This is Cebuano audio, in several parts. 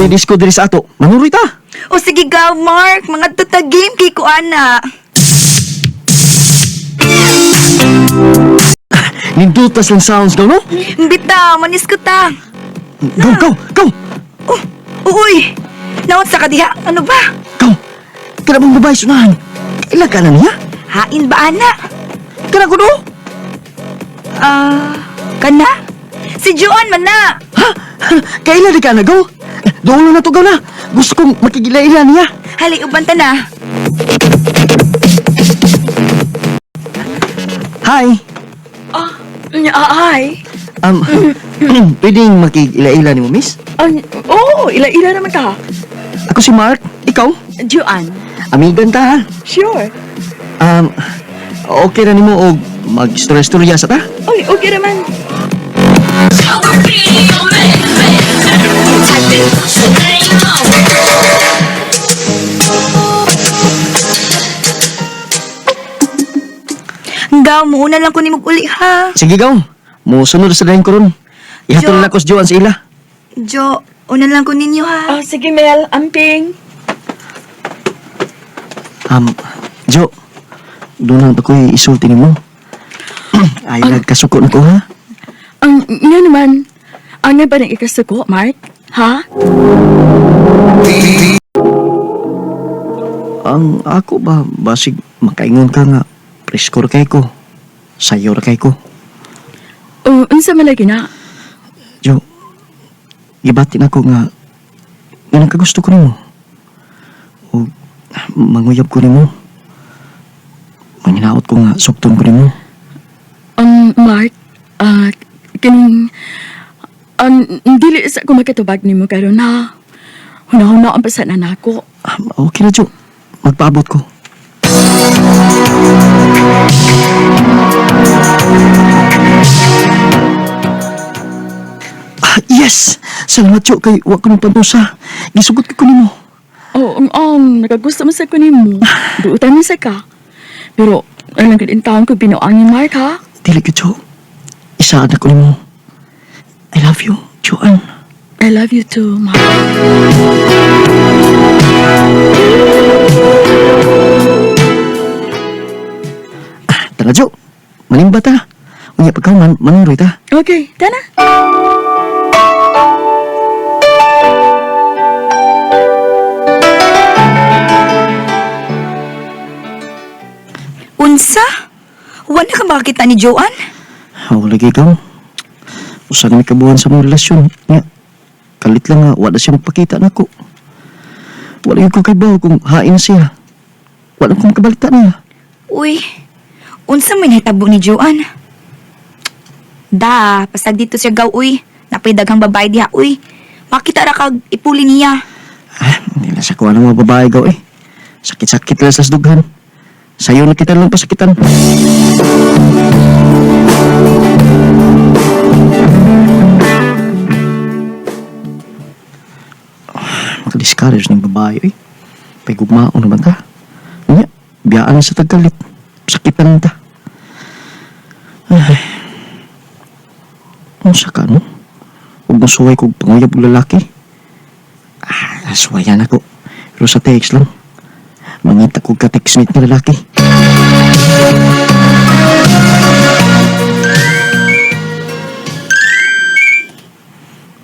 Naay disco diri sa ato. Manuroy ta. O sige gaw, Mark. Mga tuta game kay ko ana. Nindutas lang sounds gaw, no? Bitaw, manis ko ta. Go, go, go! Oh, uy. Naon sa kadiha? Ano ba? Go! Kana bang babae sunahan? Kaila ka na niya? Hain ba ana? Kana ko no? Ah, kana? Si Joan man na. Ha? Kaila di ka na, go? Dulo na to, gaw na. Gusto kong makigila-ila niya. Hali uban ta na. Hi! Ay. Pwedeng makigila-ila ni mo, miss? Ay, oo, ila-ila naman ka. Ako si Mark. Ikaw? Joanne. Amigan ta, ha? Sure. Okay na nimo og mag-istorya-istorya sa ta? Ay, okay naman. Gaw, muuna lang ko ni uli ha. Sige, gaw. Musunod sa dahin ko ron. Ihatol Jo. na ko si Joan sa ila. Jo, una lang ko ninyo ha. Oh, sige, Mel. Amping. Jo, doon lang ako'y isulti nimo. Ay, nagkasuko na ko, ha? Ang, nga naman. Ang nga ba ng ikasuko, Mark? Ha? Ang ako ba, basig makaingon ka nga, presko ra kay ko. Sayo ra kay ko. O, unsa man lagi na? Jo, gibati na ko nga, nga nagkagusto ko nimo. O, manguyab ko nimo. Manginaot ko nga, sukton ko nimo. Mark, ah, kining, dili sa ko makatubag nimo karon ha. Hunahuna ang pasan na nako. Ah, okay na, Jo. Magpaabot ko. Ah, yes! Salamat, Jo, kay wa ko ng pantusa. Gisugot ko nimo. Oo, nakagusto man sa ko nimo. Duutan man sa ka. Pero, alam ko din taon ko binuangin, Mark, ha? Dili ko, Jo. Isaad na ko nimo. I love you, Joanne. I love you too, Mark. Tara, Jo. Malimba ta. Unya pagkaman, manuroy ta. Okay, tana. Unsa? Wala ka makakita ni Joan? Ako lagi ikaw. Usa na may kabuhan sa mga relasyon. Nga, kalit lang nga, wala siya magpakita nako. Wala yun ko kay Bao kung hain na siya. Wala kong kabalita niya. Uy, unsa may nahitabo ni Joan? Da, pasag dito siya gaw, uy. Napay daghang babae diha, uy. Makita ra kag ipuli niya. Ah, hindi na siya kuha ng mga babae gaw eh. Sakit-sakit lang sa dughan. Sayo na kita lang pasakitan. Ah, makadiscourage ng babae eh. Pagugmao naman ta. Nya, biyaan na sa tagkalit. Sakitan ta. Ay. Unsa ka no? Huwag mo suway kog panguyab og lalaki. Ah, suwayan ako. Pero sa text lang. Mangita ko ka-textmate na lalaki.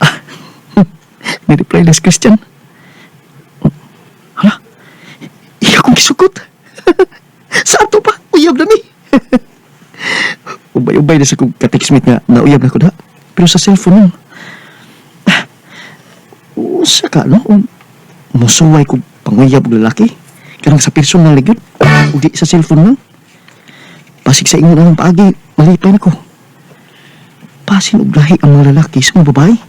Ah, ni-reply na si Christian. Hala, iya kong kisukot. Saan to pa? Uyab na mi. Ubay-ubay na sa kong ka-textmate nga nauyab na ko na. Pero sa cellphone lang. Usa ka, no? Musuway ko panguyab og lalaki. Kanang sa personal gyud. Ug di sa cellphone lang. Pasig sa ingon ang paagi, malipay na ko. Pasin og lahi ang mga lalaki sa mga babae.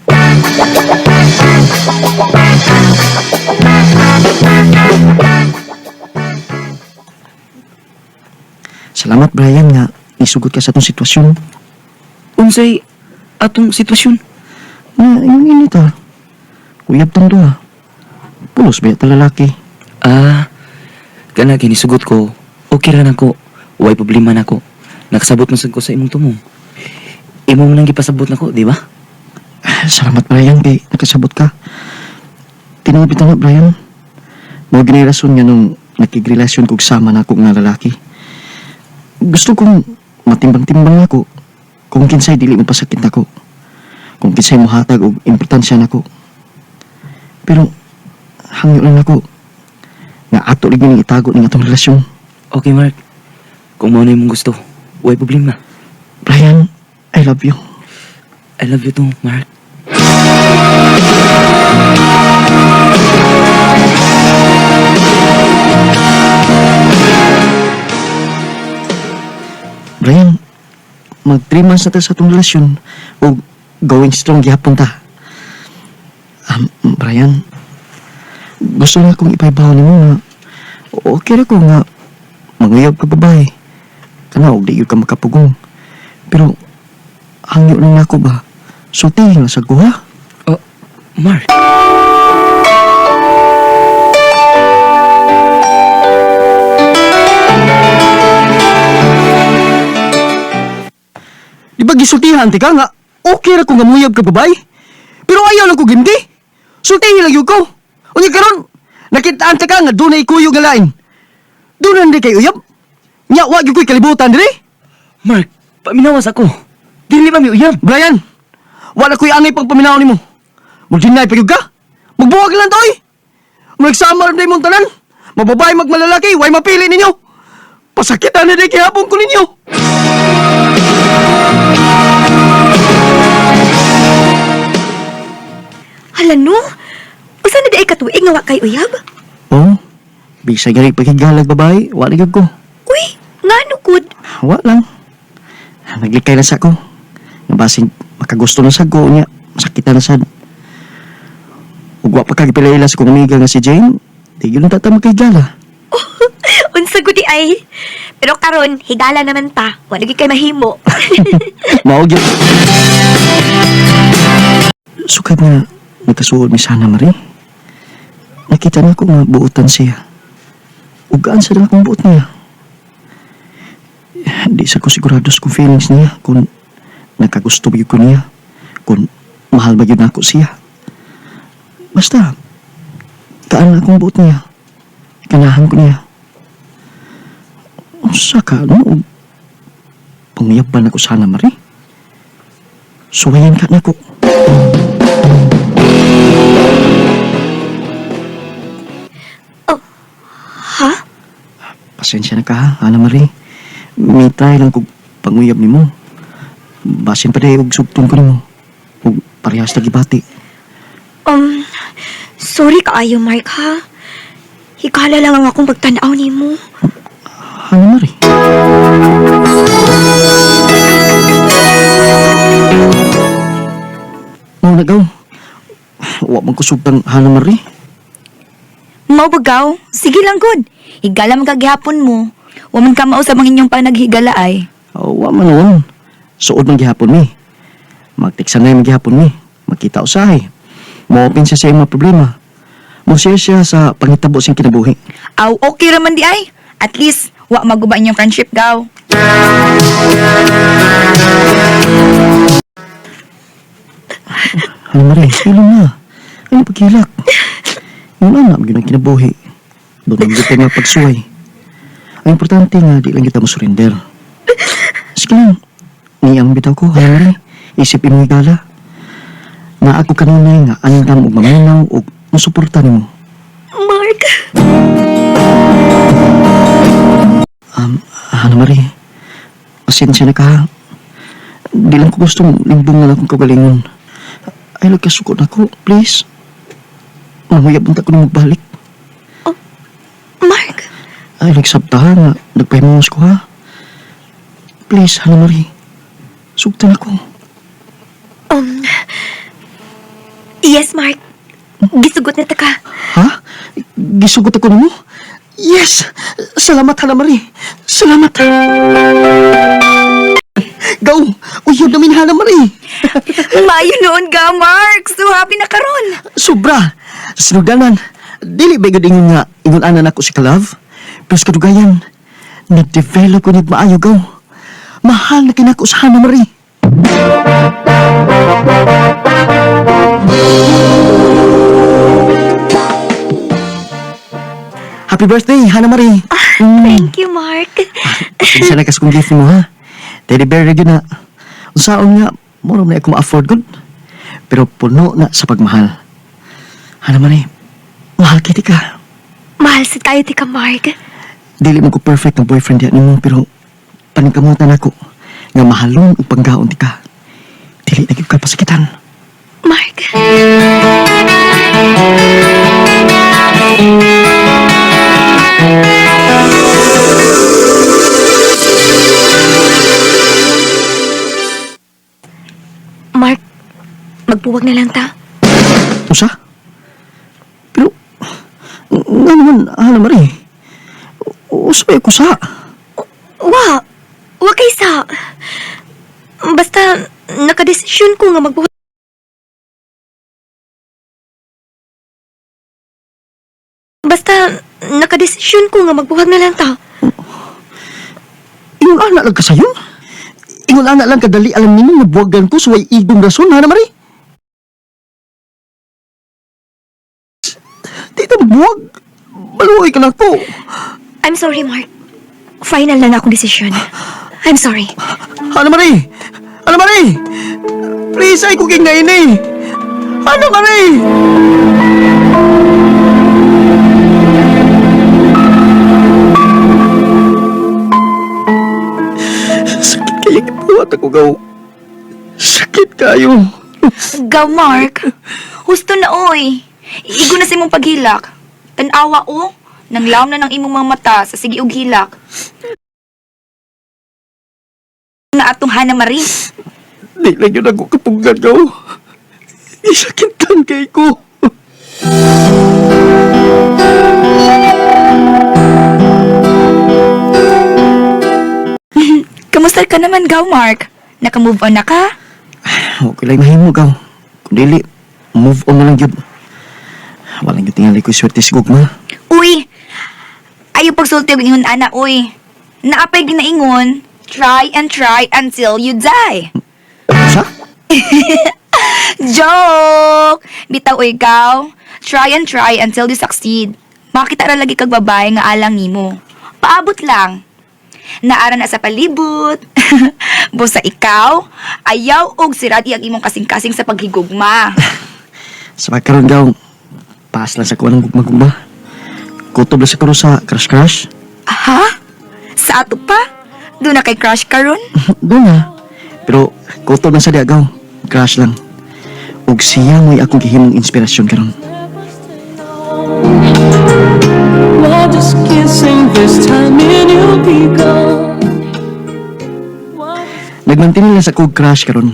Salamat Brian nga isugot ka sa atong sitwasyon. Unsay atong sitwasyon? Nga ingon ini ta. Uyab tang duha. Pulos ba ta lalaki? Ah, kana kinisugot ko. Okay ra nako. Way problema nako. Nakasabot man sad ko sa imong tumong. Imo man ang gipasabot nako, di ba? Salamat Brian kay nakasabot ka. Tinuod bitaw na, Brian. Mao gini rason nga nung nakigrelasyon kog sama na ako nga lalaki. Gusto kong matimbang-timbang ako kung kinsay dili mo pasakit nako. Kung kinsay mohatag og importansya nako. Pero hangyo lang nako nga ato rin ning itago ning atong relasyon. Okay, Mark. Kung mao na imong gusto, way problema. Brian, I love you. I love you too, Mark. Brian, mag 3 months na ta sa atong relasyon o going strong gihapon ta. Brian, gusto na akong ipaibaw nimo nga okay ra ko nga manguyab ka babae. Kana og di gyud ka makapugong. Pero hangyo lang nako ba? Sultihin lang sa guha. Oh, Mark. Di ba gisultihan ti ka nga okay ra ko nga muyab ka babae? Pero ayaw lang ko gindi. Sultihin lang yun ko. Unya karon nakitaan ta ka nga dunay kuyog nga lain. Doon na kay uyab. Nya wa gyud ko'y kalibutan diri. Mark, paminawas ako. Dili ba mi uyab? Brian, wala ko'y angay pagpaminaw nimo. Magdinay pa gyud ka. Magbuwag lang to oy. Magsama ra mong tanan. Mababae magmalalaki, way mapili ninyo. Pasakitan na di gihapon ko ninyo. Hala no. Usa na di ay katuig nga wa kay uyab? Oh, bisa gani paghigalag babae, wala gyud ko. Uy, ngano gud? Wa lang. Naglikay na sa ko. Nga basing makagusto na sa ko niya, masakitan na sad. Ug wa pa kagpilaila sa kong amiga nga si Jane, di gyud na ta makigala. Unsa gud di ay? Pero karon higala naman ta. Wala gyud kay mahimo. Mao gyud. Sukad nga nagkasuod mi sana Marie. Nakita na ko nga buotan siya. Ugaan sa na akong buot niya. Di sa ko sigurado sa kong feelings niya kung nakagusto ba yun ko niya, kung mahal ba yun ako siya. Basta, kaan na akong buot niya. Ganahan ko niya. Unsa ka, no? Panguyaban ako sana, Marie. Suwayan ka nako. Ha? Pasensya na ka, ha, Ana Marie. May try lang kog panguyab nimo. Basin pa day og sugton ko nimo. Og parehas ta gibati. Sorry kaayo Mark ha. Higala lang ang akong pagtan-aw nimo. Ana Marie. Mao na gaw. Wa man ko sugtang Ana Marie. Mao bagaw? Sige lang gud. Higala man ka gihapon mo. Wa man ka mao sa mga inyong panaghigala ay. Oh, wa man noon. Suod man gihapon mi. Magtiksan na man gihapon mi. Magkita usahay. Mo-open siya sa iyang mga problema. Mo-share siya sa pangitabo siyang kinabuhi. Aw, okay ra man di ay. At least wa maguba inyong friendship gaw. Ano Marie, hilom na. Ano pagkilak? Yung anak, yun ang kinabuhi. Doon ang gitay nga pagsuway. Ang importante nga, di lang kita mo surrender. Sige lang, niyang bitaw ko, Hana Marie. Isip imong higala. Na ako kanunay nga andam og maminaw og musuporta nimo. Mark. Hana Marie, pasensya na ka. Ha. Di lang ko gustong limbong na lang akong kagalingon. Ay, nagkasukot na ko, please. Mamuyab ang ko na magbalik. Mark. Ay, nagsabta ha, nga nagpahimungos ko ha. Please, Hana Marie. Sugtan ako. Yes, Mark. Gisugot na ta ka. Ha? Gisugot ako nimo? Yes! Salamat, Hana Marie. Salamat. Go! Uyod namin, Hana Marie. Mayo noon ka, Mark. So happy na karon. Sobra! Sa sinugdanan, dili ba gud ingon nga ingon ana nako si Kalove? Pero sa kadugayan, nag-develop ko niyag maayo gaw. Mahal na kinako sa Hana Marie. Happy birthday, Hana Marie. Thank you, Mark. Pasensya na kas kong gift mo, ha? Teddy bear ra gyud na. Unsaon nga, mo na ako ma-afford gud. Pero puno na sa pagmahal. Hana Marie, mahal kita ka. Mahal sa tayo ti ka, Mark. Dili man ko perfect ang boyfriend diyan nimo, pero paningkamutan ako nga mahalon ug panggaon ti ka. Dili na gyud ka pasakitan. Mark. Mark, magbuwag na lang ta. Usa? Pero, nga naman, Hana Marie, usa ba ko sa? Wa, wa kay sa. Basta, nakadesisyon ko nga magbuwag. Basta, nakadesisyon ko nga magbuwag na lang ta. Ingon ana lang ka sayo? Ingon ana lang kadali alam nimo nga buwagan ko suway igong rason, Hana Marie. Di ta magbuwag. Maluoy ka na ko. I'm sorry, Mark. Final na na akong desisyon. I'm sorry. Hana Marie! Hana Marie! Please, ay kuking na ini! Hana Marie! Sakit kayo gibuhat ako, gaw. Sakit kayo. Gaw, Mark. Husto na, oy. Igo na sa imong paghilak. Tanawa, o. Nanglaom na ng imong mga mata sa sige og hilak. Na atong Hana Marie. Di lang yun ako kapunggan, gaw. Isakit lang kay ko. Kamusta ka naman, Gaw, Mark? Naka-move on na ka? Okay lang mahimo, gaw. Kung dili, move on na lang yun. Walang yung tingali ko swerte si Gugma. Uy! Ayaw pagsulti og ingon ana, uy. Naapay ginaingon, try and try until you die. Sa? Joke! Bitaw uy ikaw. Try and try until you succeed. Makita ra lagi kag babae nga alang nimo. Paabot lang. Naara na sa palibot. Busa ikaw, ayaw og sirad ang imong kasing-kasing sa paghigugma. Sa pagkaroon gaw, paas lang sa kuha ng gugma-gugma. Kutob lang sa karon sa crush-crush. Ha? Sa ato pa? Doon na kay crush karon? Doon na. Pero kutob lang sa diya gaw, crush lang. Ug siya mo'y akong gihimong inspirasyon karon. We're just kissing this time and you'll be gone. Nagmantin nila sa kog crush karon.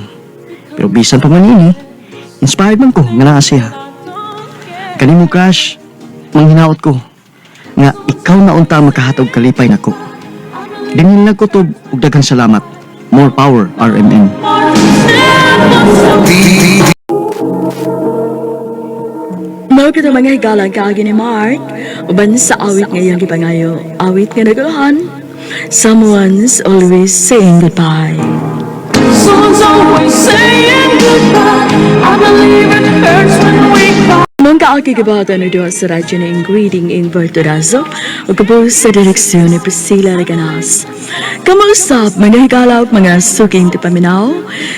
Pero bisan pa man ini, inspired man ko nga naa siya. Kanimo crush, manghinaot ko nga ikaw na unta ang makahatog kalipay nako. Dinhin lang ko to ug daghang salamat. More power, RMN. Mao kita mga higalang kaagi ni Mark, uban sa awit ngayong gipangayo. Awit nga naguluhan, Someone's Always Saying Goodbye. Someone's always saying goodbye. I believe it hurts when we cry. Mong kaagi gibatan ni duha sa radyo ni Ingriding Ingvar Torazo ug kabus sa direksyon ni Priscilla Reganas. Kamausap, mga higala ug mga suking tipaminaw,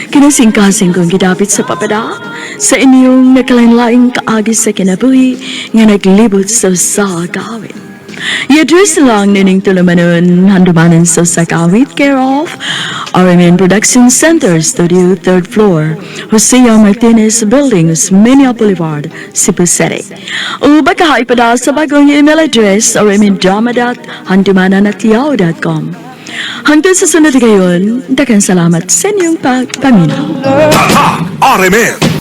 kinasingkasing kong gidapit sa papada sa inyong nakalain-laing kaagi sa kinabuhi nga naglibot sa usa ka awit. I-address lang nining tulumanon handumanan sa Sakawit, care of RMN Production Center, Studio 3rd Floor, Jose A. Martinez Building, Osmeña Boulevard, Cebu City. O baka ipada sa bagong email address rmndrama.handumanan@yahoo.com. Hangtod sa sunod gayon, daghang salamat sa inyong pagpaminaw. Tatak RMN.